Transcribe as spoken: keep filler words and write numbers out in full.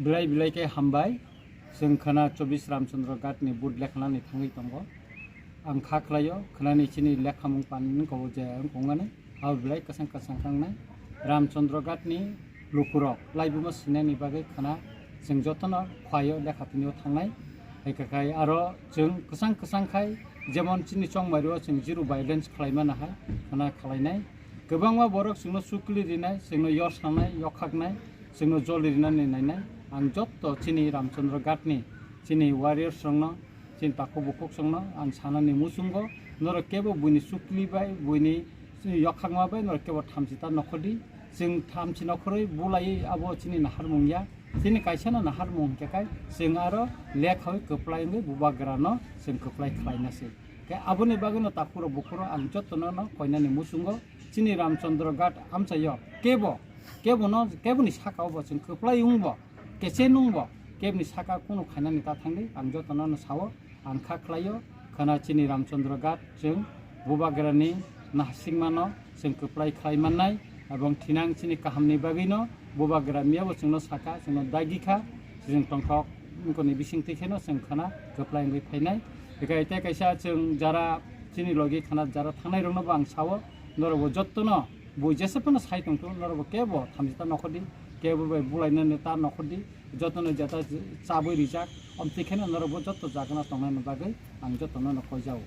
Belai belai khe hambai, chwng khwna chobbish Ramchandra Ghat ni vote lekhanani thangwi tongo. Ang kha khlaio, khwnani chini lekhamung pan wngkha o je wngkha wngnani, abo belai kwchang kwchang khangnai. Ramchandra Ghat ni lukurok laibuma sinani bagwi khwna chwng jotono khwaio lekha tini o thangnai. Hai khe khai aro chwng kwchang kwchang khai jemon chini chongmari o chwng zero violence khlaimana hai khwna khlainai. Kwbangma borok chwngno chukli rinai, chwngno yor sanai, yokhaknai, chwngno joli rinani nainai. Ang jotto chini Ramchandra Ghat ni, chini warriors rokno, chini takhuk bukhuk rokno ang sanani muchungo, norok kebo buini chukli bai, buini yokhakma bai norok kebo thamchi ta nokhordi. Chwng thamchi nokhorwi bulaiwi abo chini naharmung ya. Chini kaisano naharmung hwnkhe khai chwng aro lekhawi kwplai wngwi bubagrano chwng kwplai khlaina se. Khe aboni bagwino takhuro bukhuro ang jottono no koinani muchungo chini Ramchandra Ghat amchaio kebo, kebono, keboni sakao bo chwng kwplai wngbo, keche nungbo, keboni saka kunu khainani ta thangdi ang jottono no sao, ang kha khlaio, khwna chini Ramchandra Ghat chwng bubagrani nahasingmano chwng kwplai khlai mannai, ebong thinang chini kahamni bagwino bubagra miyabo chwngno saka, chwngno dagi kha, chwng tongthok wngkoni bisingtwi kheno chwng khwna kwplai wngwi phainai. Bekai tei kaisa chwng jara chini logi khwna jara thangnai rokno bo ang sao, norokbo jottono bo jesa phano sai tongtho, norokbo kebo thamchi ta nokhordi, kebo bai bulainani ta nokhordi, jottono jeta chabwi rijak, omtwi kheno norokbo jotto jagano tongnani bagwi ang jottono no koijao.